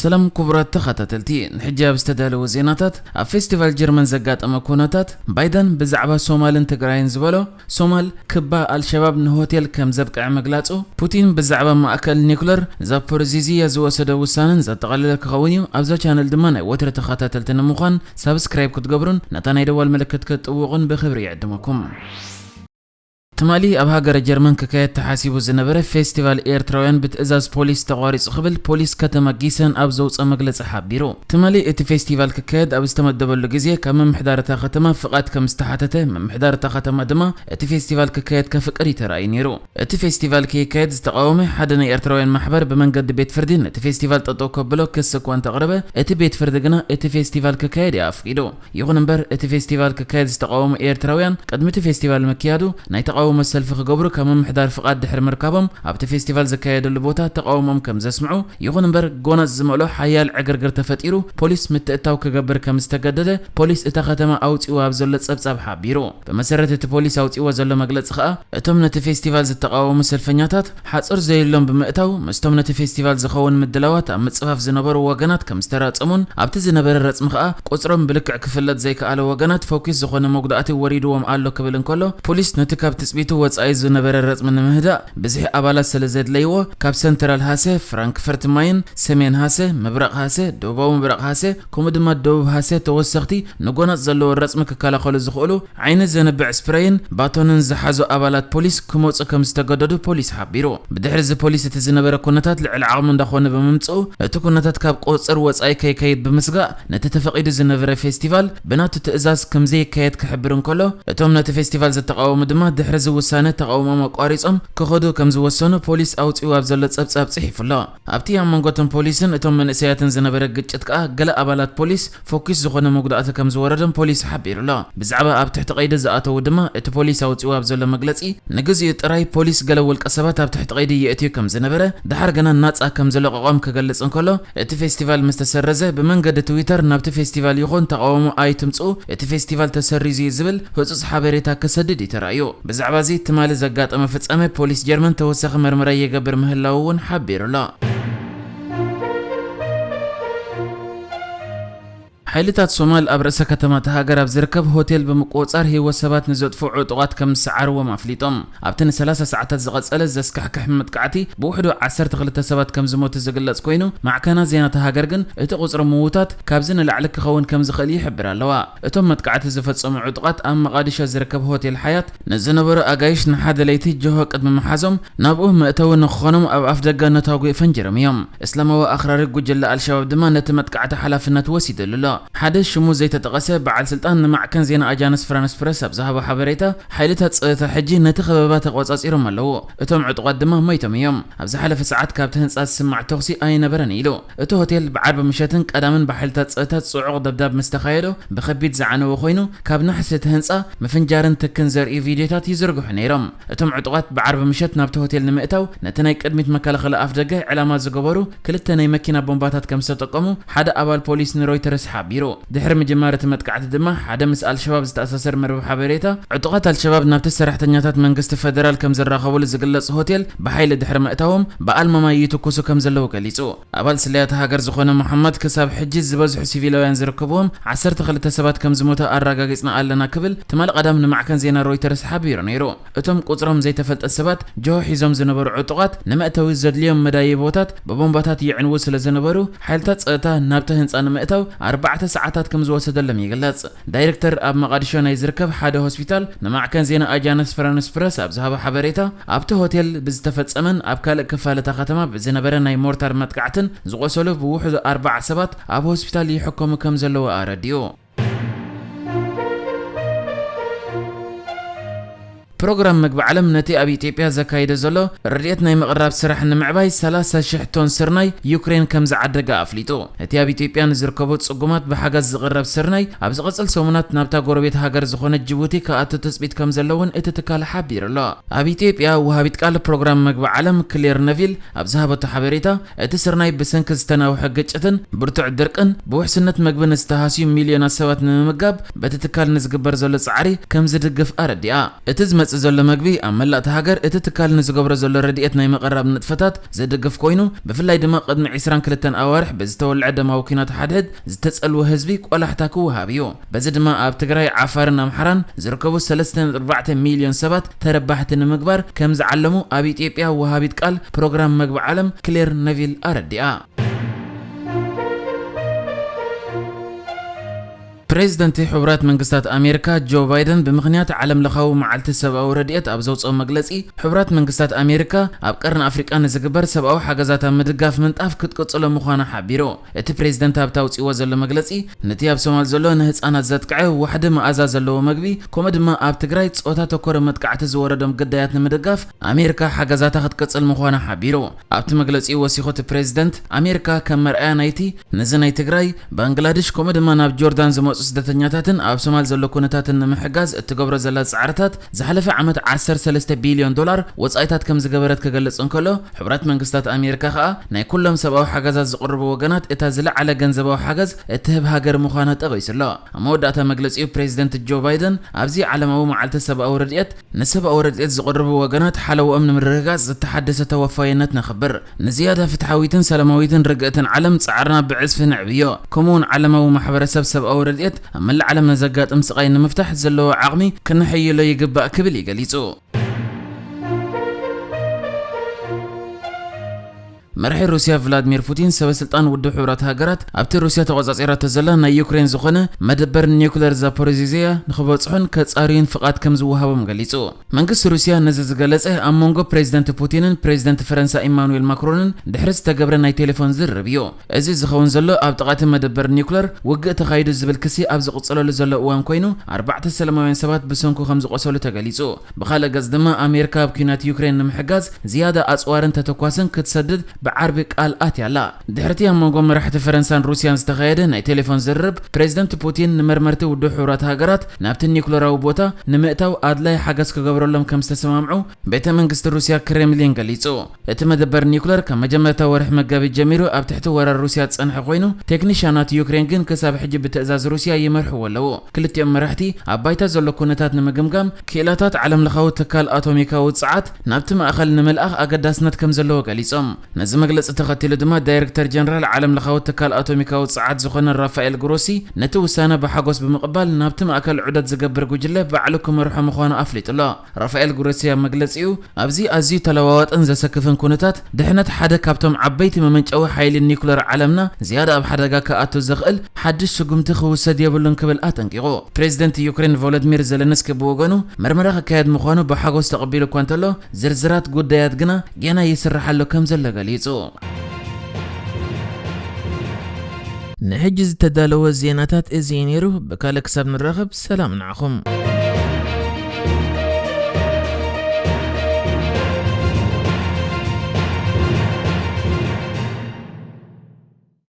ሰላም ክቡራት ተኸታተልቲ፣ ንሕጂ ኣብ ዝተዳለወ ዜናታት፣ ኣብ ፌስቲቫል ጀርመን ዘጋጠመ ኩነታት፣ ባይደን ብዛዕባ ሶማልን ትግራይን ዝበሎ፣ ሶማል ክባ ኣልሸባብ ንሆቴል ከም ዘብቅዐ ምግላጹ፣ ፑቲን ብዛዕባ ማእከል ኒኩለር ዛፖሪዚያ ዝወሰደ ውሳነን ዘጠቓለለ ክኸውን እዩ። ኣብዛ ቻነል ድማ ናይ ወትሪ ተኸታተልቲ ንምዃን ሳብስክራይብ ክትገብሩን ነታ ናይ ደወል ምልክት ክትጥውቑን ብኽብሪ ይዕድመኩም። ትማሊ ኣብ ሃገረ ጀርመን ክካየድ ተሓሲቡ ዝነበረ ፌስቲቫል ኤርትራውያን ብትእዛዝ ፖሊስ ተቋሪጹ ክብል ፖሊስ ከተማ ጊሰን ኣብ ዘውፅኦ መግለጺ ሓቢሩ። ትማሊ እቲ ፌስቲቫል ክካየድ ኣብ ዝተመደበሉ ግዜ ካብ ምምሕዳር እታ ከተማ ፍቓድ ከም ዝተሓተተ፣ ምምሕዳር እታ ከተማ ድማ እቲ ፌስቲቫል ክካየድ ከፍቅድ እዩ ተራእዩ ነይሩ። እቲ ፌስቲቫል ከይካየድ ዝተቓወመ ሓደ ናይ ኤርትራውያን ማሕበር ብመንገዲ ቤት ፍርዲ ነቲ ፌስቲቫል ጠጠው ከብሎ ክሲ እኳ እንተቕረበ፣ እቲ ቤት ፍርዲ ግና እቲ ፌስቲቫል ክካየድ እዩ ኣፍቂዱ። ይኹን እምበር፣ እቲ ፌስቲቫል ክካየድ ዝተቓወሙ ኤርትራውያን፣ ቅድሚ እቲ ፌስቲቫል ምክያዱ ናይ ተቓውሞ ሰልፊ ክገብሩ ካብ ምምሕዳር ፍቓድ ድሕሪ ምርካቦም፣ ኣብቲ ፌስቲቫል ዝካየደሉ ቦታ ተቓውሞኦም ከም ዘስምዑ፣ ይኹን እምበር፣ ጎነጽ ዝመልኦ ሓያል ዕግርግር ተፈጢሩ፣ ፖሊስ ምትእትታው ክገብር ከም ዝተገደደ፣ ፖሊስ እታ ከተማ ኣውጺኡ ኣብ ዘሎ ጸብጻብ ሓቢሩ። ብመሰረት እቲ ፖሊስ ኣውጺዎ ዘሎ መግለጺ ከኣ፣ እቶም ነቲ ፌስቲቫል ዝተቓወሙ ሰልፈኛታት፣ ሓጹር ዘየሎም ብምእታው፣ ምስቶም ነቲ ፌስቲቫል ዝኸውን ምድላዋት ኣብ ምጽፋፍ ዝነበሩ ወገናት ከም ዝተራጸሙን፣ ኣብቲ ዝነበረ ረጽሚ ከኣ ቁጽሮም ብልክዕ ክፍለጥ ዘይከኣለ ወገናት ፈኲስ ዝኾነ መጉዳእቲ ወሪድዎም ኣሎ ክብል እንከሎ፣ ፖሊስ ነቲ ካብ ትጽቢቱ ወጻኢ ዝነበረ ረጽሚ ንምህዳእ ብዝሒ ኣባላት ስለ ዘድለይዎ፣ ካብ ሰንትራል ሃሰ፣ ፍራንክፈርት ማይን፣ ሰሜን ሃሰ፣ ምብራቕ ሃሰ፣ ደቡባዊ ምብራቕ ሃሰ፣ ከምኡ ድማ ደቡብ ሃሰ ተወሰኽቲ ንጎነጽ ዘለዎ ረጽሚ ክከላኸሉ ዝኽእሉ ዓይኒ ዘንብዕ ስፕረይን ባቶንን ዝሓዙ ኣባላት ፖሊስ ክመጹ ከም ዝተገደዱ ፖሊስ ሓቢሩ። ብድሕሪ እዚ ፖሊስ እቲ ዝነበረ ኩነታት ልዕሊ ዓቕሙ እንዳኾነ ብምምጽኡ፣ እቲ ኩነታት ካብ ቁጽጽር ወጻኢ ከይከይድ ብምስጋእ፣ ነቲ ተፈቒዱ ዝነበረ ፌስቲቫል ብናቱ ትእዛዝ ከም ዘይካየድ ክሕብር እንከሎ፣ እቶም ነቲ ፌስቲቫል ዝተቓወሙ ድማ ድሕሪ እዚ ውሳነ ተቓውሞኦም ኣቋሪጾም ክኸዱ ከም ዝወሰኑ ፖሊስ ኣውጺኡ ኣብ ዘሎ ጸብጻብ ጽሒፉ ኣሎ። ኣብቲ ኣብ መንጎ እቶም ፖሊስን እቶም መንእሰያትን ዝነበረ ግጭት ከኣ ገለ ኣባላት ፖሊስ ፈኲስ ዝኾነ መጉዳእቲ ከም ዝወረዶም ፖሊስ ሓቢሩ ኣሎ። ብዛዕባ ኣብ ትሕቲ ቀይዲ ዝኣተዉ ድማ እቲ ፖሊስ ኣውጺኡ ኣብ ዘሎ መግለጺ፣ ንግዚኡ ጥራይ ፖሊስ ገለ ውልቀ ሰባት ኣብ ትሕቲ ቀይዲ የእትዩ ከም ዝነበረ፣ ደሓር ግና ናጻ ከም ዝለቐቖም ክገልጽ እንከሎ፣ እቲ ፌስቲቫል ምስ ተሰረዘ ብመንገዲ ትዊተር ናብቲ ፌስቲቫል ይኹን ተቓውሞ ኣይትምጽኡ፣ እቲ ፌስቲቫል ተሰሪዙ እዩ ዝብል ህጹጽ ሓበሬታ ክሰድድ እዩ ተራእዩ። ብዛዕባ እዚ ትማሊ ዘጋጠመ ፍጻመ ፖሊስ ጀርመን ተወሳኺ መርመራ ይገብር ምህላዉ እውን ሓቢሩ ኣሎ። ሓይልታት ሶማል ኣብ ርእሰ ከተማ እታ ሃገር ኣብ ዝርከብ ሆቴል ብምቁጽጻር ህይወት ሰባት ንዘጥፍኡ ዕጡቓት ከም ዝሰዓርዎም ኣፍሊጦም። ኣብቲ ን30 ሰዓታት ዝቐጸለ ዘስካሕክሕ መጥቃዕቲ ብውሕዱ ዓሰርተ ክልተ ሰባት ከም ዝሞቱ ዝግለጽ ኮይኑ፣ ማዕከናት ዜና እታ ሃገር ግን እቲ ቁጽሪ ምዉታት ካብዚ ንላዕሊ ክኸውን ከም ዝኽእል ይሕብር ኣለዋ። እቶም መጥቃዕቲ ዝፈጸሙ ዕጡቓት ኣብ መቓዲሾ ዝርከብ ሆቴል ሓያት ንዝነበሩ ኣጋይሽ ንሓደ ለይቲ ጆሆ ቅድሚ ምሓዞም ናብኡ መእተዊ ንክኾኖም ኣብ ኣፍደገ ነታጒ ፈንጂሮም እዮም። እስላማዊ ኣኽራሪ ጉጅለ ኣልሸባብ ድማ ነቲ መጥቃዕቲ ሓላፍነት ወሲድሉ ኣሎ። ሓደ ሽሙ ዘይተጠቐሰ በዓል ስልጣን ንማዕከን ዜና ኣጃንስ ፍራንስ ፕረስ ኣብ ዝሃቦ ሓበሬታ፣ ሓይልታት ጸጥታ ሕጂ ነቲ ከበባ ተቖጻጺሮም ኣለዉ። እቶም ዕጡቓት ድማ ሞይቶም እዮም። ኣብ ዝሓለፈ ሰዓት ካብቲ ህንጻ ዝስማዕ ተኹሲ ኣይነበረን ኢሉ። እቲ ሆቴል ብዓርቢ ምሸትን ቀዳምን ብሓይልታት ጸጥታ ጽዑቕ ደብዳብ ምስ ተኻየዶ ብኸቢድ ዝዓነወ ኮይኑ፣ ካብ ናሕሲ እቲ ህንጻ ምፍንጃርን ትክን ዘርእዩ ቪድዮታት ይዝርግሑ ነይሮም። እቶም ዕጡቓት ብዓርቢ ምሸት ናብቲ ሆቴል ንምእታው ነቲ ናይ ቅድሚት መከላኸሊ ኣፍደገ ዕላማ ዝገበሩ ክልተ ናይ መኪና ቦምባታት ከም ዝተጠቀሙ ሓደ ኣባል ፖሊስ ንሮይተርስ ሓቢሩ። ድሕሪ ምጅማር እቲ መጥቃዕቲ ድማ ሓደ ምስ ኣልሸባብ ዝተኣሳሰር መርበብ ሓበሬታ፣ ዕጡቓት ኣልሸባብ ናብቲ ሰራሕተኛታት መንግስቲ ፈደራል ከም ዝራኸብሉ ዝግለጽ ሆቴል ብሓይሊ ድሕሪ ምእታዎም ብኣልማማ ይትኩሱ ከም ዘለዉ ገሊጹ። ኣባል ስለያ እታ ሃገር ዝኾነ መሓመድ፣ ክሳብ ሕጂ ዝበዝሑ ሲቪላውያን ዝርከብዎም ዓሰርተ ክልተ ሰባት ከም ዝሞቱ ኣረጋጊጽና ኣለና ክብል ትማሊ ቀዳም ንማዕከን ዜና ሮይተርስ ሓቢሩ ነይሩ። እቶም ቁጽሮም ዘይተፈልጠ ሰባት ጆሆ ሒዞም ዝነበሩ ዕጡቓት ንመእተዊ ዘድልዮም መዳየቢታት ብቦምባታት ይዕንዉ ስለ ዝነበሩ፣ ሓይልታት ጸጥታ ናብቲ ህንጻ ንምእታው ኣርባዕተ ሰዓታት ከም ዝወሰደሎም ይግለጽ። ዳይሬክተር ኣብ መቓዲሾ ናይ ዝርከብ ሓደ ሆስፒታል ንማዕከን ዜና ኣጃንስ ፍራንስ ፕረስ ኣብ ዝሃቦ ሓበሬታ፣ ኣብቲ ሆቴል ብዝተፈጸመን ኣብ ካልእ ክፋል እታ ከተማ ብዝነበረ ናይ ሞርታር መጥቃዕትን ዝቖሰሉ ብውሕዱ ኣርባዓ ሰባት ኣብ ሆስፒታል ይሕከሙ ከም ዘለዉ ኣረዲኡ። ፕሮግራም መግቢ ዓለም ነቲ ኣብ ኢትዮጵያ ዘካይዶ ዘሎ ረድኤት ናይ ምቕራብ ስራሕ ንምዕባይ ሰላሳ ሽሕ ቶን ስርናይ ዩክሬን ከም ዝዓደገ ኣፍሊጡ። እቲ ኣብ ኢትዮጵያ ንዝርከቡ ጽጉማት ብሓገዝ ዝቕረብ ስርናይ ኣብ ዝቕጽል ሰሙናት ናብታ ጎረቤት ሃገር ዝኾነት ጅቡቲ ክኣቱ ትጽቢት ከም ዘለውን እቲ ትካል ሓቢሩ ኣሎ። ኣብ ኢትዮጵያ ወሃቢት ቃል ፕሮግራም መግቢ ዓለም ክሌር ነቪል ኣብ ዝሃበቶ ሓበሬታ፣ እቲ ስርናይ ብሰንኪ ዝተናውሐ ግጭትን ብርቱዕ ድርቅን ብውሕስነት መግቢ ንዝተሃስዩ ሚልዮናት ሰባት ንምምጋብ በቲ ትካል ንዝግበር ዘሎ ጻዕሪ ከም ዝድግፍ ኣረዲኣ። እቲ ዝመጽእ ዘሎ መግቢ ኣብ መላእቲ ሃገር እቲ ትካል ንዝገብሮ ዘሎ ረድኤት ናይ መቐራብ ንጥፈታት ዝድግፍ ኮይኑ፣ ብፍላይ ድማ ቅድሚ ዕስራን ክልተን ኣዋርሕ ብዝተወልዐ ደማዊ ኲናት ሓድሕድ ዝተጸልወ ህዝቢ ቆላሕታ ክወሃብ እዩ። በዚ ድማ ኣብ ትግራይ፣ ዓፋርን ኣምሓራን ዝርከቡ ሰለስተ ነጥቢ ኣርባዕተ ሚልዮን ሰባት ተረባሕቲ ንምግባር ከም ዝዓለሙ ኣብ ኢትዮጵያ ወሃቢት ቃል ፕሮግራም መግቢ ዓለም ክሌር ነቪል ኣረዲኣ። ፕሬዚደንት ሕቡራት መንግስታት ኣሜሪካ ጆ ባይደን ብምኽንያት ዓለም ለኻዊ መዓልቲ ሰብኣዊ ረድኤት ኣብ ዘውፅኦ መግለፂ፣ ሕቡራት መንግስታት ኣሜሪካ ኣብ ቀርኒ ኣፍሪቃ ንዝግበር ሰብኣዊ ሓገዛት ኣብ ምድጋፍ ምንጣፍ ክትቅፅሎ ምዃና ሓቢሩ። እቲ ፕሬዚደንት ኣብቲ ኣውፅእዎ ዘሎ መግለፂ፣ ነቲ ኣብ ሶማል ዘሎ ንህፃናት ዘጥቅዐ ዋሕዲ መኣዛ ዘለዎ መግቢ፣ ከምኡ ድማ ኣብ ትግራይ ፆታ ተኮረ መጥቃዕቲ ዝወረዶም ግዳያት ንምድጋፍ ኣሜሪካ ሓገዛታ ክትቅፅል ምዃና ሓቢሩ። ኣብቲ መግለፂኡ ወሲኹ እቲ ፕሬዚደንት፣ ኣሜሪካ ከም መርኣያ ናይቲ ነዚ ናይ ትግራይ፣ ባንግላድሽ ከምኡ ድማ ናብ ጆርዳን ዝመፁ ስደተኛታትን ኣብ ሶማል ዘሎ ኩነታትን ንምሕጋዝ እትገብሮ ዘላ ፃዕርታት ዝሓለፈ ዓመት ዓሰርተ ሰለስተ ቢልዮን ዶላር ወፃኢታት ከም ዝገበረት ክገልፅ እንከሎ፣ ሕቡራት መንግስታት ኣሜሪካ ከኣ ናይ ኩሎም ሰብኣዊ ሓገዛት ዝቕርቡ ወገናት እታ ዝለዓለ ገንዘባዊ ሓገዝ እትህብ ሃገር ምዃና ጠቒሱ ኣሎ። ኣብ መወዳእታ መግለጺኡ ፕሬዚደንት ጆ ባይደን ኣብዚ ዓለማዊ መዓልቲ ሰብኣዊ ረድኤት ንሰብኣዊ ረድኤት ዝቕርቡ ወገናት ሓለውኦም ንምርግጋጽ ዝተሓደሰ ተወፋይነት ነኽብር። ንዝያዳ ፍትሓዊትን ሰላማዊትን ርግእትን ዓለም ጻዕርና ብዕጽፊ ነዕብዮ። ከምኡውን ዓለማዊ ማሕበረሰብ ሰብኣዊ ረድኤት ኣብ መላእ ዓለም ንዘጋጥም ስቓይ ንምፍታሕ ዘለዎ ዓቕሚ ክነሐይሎ ይግባእ ክብል እዩ ገሊጹ። መራሒ ሩስያ ቭላድሚር ፑቲን ሰበ ስልጣን ውድብ ሕቡራት ሃገራት ኣብቲ ሩስያ ተቆጻጺራቶ ዘላ ናይ ዩክሬን ዝኾነ መደበር ኒውክለር ዛፖሪዚያ ንኽበጽሑን ከጻርዩን ፍቓድ ከም ዝወሃቦም ገሊጹ። መንግስቲ ሩስያ ነዚ ዝገለጸ ኣብ መንጎ ፕሬዚደንት ፑቲንን ፕሬዚደንት ፈረንሳ ኢማኑኤል ማክሮንን ድሕሪ ዝተገብረ ናይ ቴሌፎን ዝርርብ እዩ። እዚ ዝኸውን ዘሎ ኣብ ጥቓ እቲ መደበር ኒውክለር ውግእ ተኻይዱ ዝብል ክሲ ኣብ ዝቕጽለሉ ዘሎ እዋን ኮይኑ፣ ኣርባዕተ ሰላማውያን ሰባት ብሰንኩ ከም ዝቖሰሉ ተገሊጹ። ብኻልእ ገጽ ድማ ኣሜሪካ ኣብ ኲናት ዩክሬን ንምሕጋዝ ዝያዳ ኣጽዋርን ተተኳስን ክትሰድድ ብዓርቢ ቃል ኣትያ ኣላ። ድሕርቲ ኣብ መንጎ መራሕቲ ፈረንሳን ሩስያን ዝተኻየደ ናይ ቴሌፎን ዝርርብ፣ ፕሬዚደንት ፑቲን ንመርመርቲ ውድብ ሕቡራት ሃገራት ናብቲ ኒውክለራዊ ቦታ ንምእታው ኣድላይ ሓገዝ ክገብረሎም ከም ዝተሰማምዑ ቤተ መንግስቲ ሩስያ ክሬምሊን ገሊጹ። እቲ መደበር ኒውክለር ካብ መጀመርታ ወርሒ መጋቢት ጀሚሩ ኣብ ትሕቲ ወራር ሩስያ ዝጸንሐ ኮይኑ፣ ቴክኒሻናት ዩክሬን ግን ክሳብ ሕጂ ብትእዛዝ ሩስያ ይመርሕዎ ኣለዉ። ክልቲኦም መራሕቲ ኣብ ባይታ ዘሎ ኩነታት ንምግምጋም ክኢላታት ዓለም ለኻዊ ትካል ኣቶሚካዊ ጸዓት ናብቲ ማእኸል ንምልኣኽ ኣገዳስነት ከም ዘለዎ ገሊጾም። ነዚ መግለጺ ተኸቲሉ ድማ ዳይሬክተር ጀነራል ዓለም ለኻዊ ትካል ኣቶሚካዊ ጸዓት ዝኾነ ራፋኤል ግሮሲ ነቲ ውሳነ ብሓጎስ ብምቕባል ናብቲ ማእከል ዑደት ዝገብር ጉጅለ ባዕሉ ክመርሖ ምዃኑ ኣፍሊጡ ኣሎ። ራፋኤል ግሮሲ ኣብ መግለጺኡ፣ ኣብዚ ኣዝዩ ተለዋዋጥን ዘሰክፍን ኩነታት፣ ድሕነት ሓደ ካብቶም ዓበይቲ መመንጨዊ ሓይሊ ኒውክለር ዓለምና ዝያዳ ኣብ ሓደጋ ክኣቱ ዘኽእል ሓድሽ ስጉምቲ ክውሰድ የብሉን ክብል ኣጠንቂቑ። ፕሬዚደንት ዩክሬን ቮሎዲሚር ዘለንስኪ ብወገኑ፣ መርመራ ክካየድ ምዃኑ ብሓጎስ ተቐቢሉ እኳ እንተሎ፣ ዝርዝራት ጉዳያት ግና ጌና ይስራሕ ኣሎ ከም ዘሎ ገሊጹ። ንሕጂ ዝተዳለወ ዜናታት እዚ እዩ ነይሩ። ብካልእ ክሳብ ንራኸብ፣ ሰላም ንዓኹም።